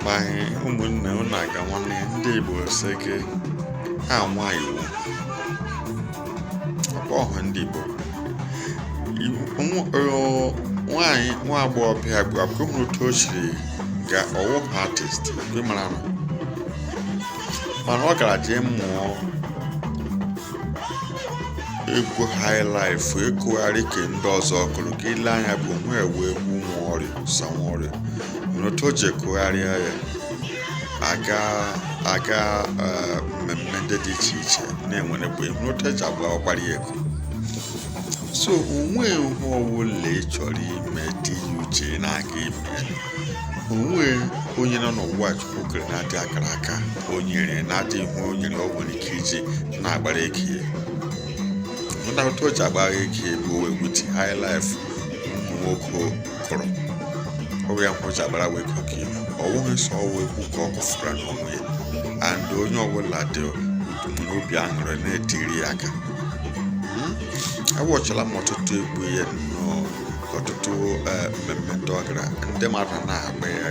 Ma ụmụnne unu aga nwanne ndị Igbo sị gị ha nwa iwu ọkwa ọha ndị Igbo nwaanyị nwa agbọghọbịa bụ akwụkwọ hụrụ otu o siri ga ọwụ artist kwe mara na mana ọ gara jee mụọ egwu highlife ekogharị ke ndị ọzọ kụrụ ka ile anya bụ onwe ewe egwu nwaọrịa sa nwaọrịa nwere otu o ji ekogharịa ya aga aga mmemme ndị dị iche iche na-enwere bụ ịhụ otu eji agba ọkwara ya ego. So onwe ihe ọbụla ị chọrọ ime tinye uche ị na-aga ime. Onwe onye nọ n'ụwa Chukwu kere na-adị akara aka o nyere na-adị ihe o nyere ọ nwere ike iji na-agbara ego ya. Hụta otu o ji agbara ego ya bụ with high life ụmụ nwoke kụrụ ọ bụ ya nkwa o ji agbara wee ego ka ọ wụghị sọ ọwụ egwu ka ọ kụfụra n'onwe ya and onye ọbụla dị nwere obi aṅụrị na-etiri ya aka. Awọchala m ọtụtụ egwu ya nnọọ ọtụtụ mmemme ndị ọ gara ndị mmadụ na-agba ya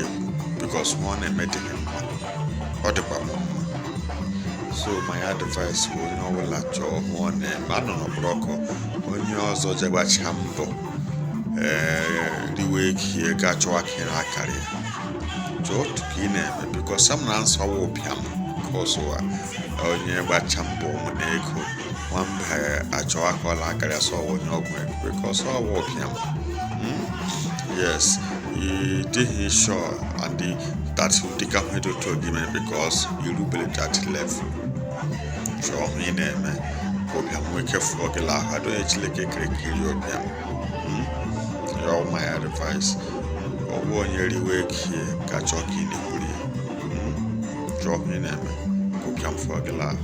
egwu because ọ na-eme dị ya mma, ọ dịkwa m mma. So my advice bụ onye ọbụla chọọ hụ ọ na-eme anọ n'okpuru ọkụ onye ọzọ jegbacha mbọ ee riwe ego ga chọwa ka ị na-akarị ya chọọ otu ka ị na-eme because am na nsọ wụ ụbịam ka ọzọ onye gbacha mbọ nwere ego nwamba achọwa ka ọ na-akarị asọ onye ọgwụ ego because ọ wụ ụbịam. Yes, ị dịghị sure and that dịka ihe dị otu gị mere because irubere that level. Chọọ hụ ị na-eme ka ụbịam nwee ike fụọ gị lahụ adonye Chineke kere ka iri ụbịam. All my advice, ọ bụ onye riwe ego ka chọọ ka ị na-ekwuri ya. Chọọ hụ ị na-eme ka ụbịam fụọ gị lahụ.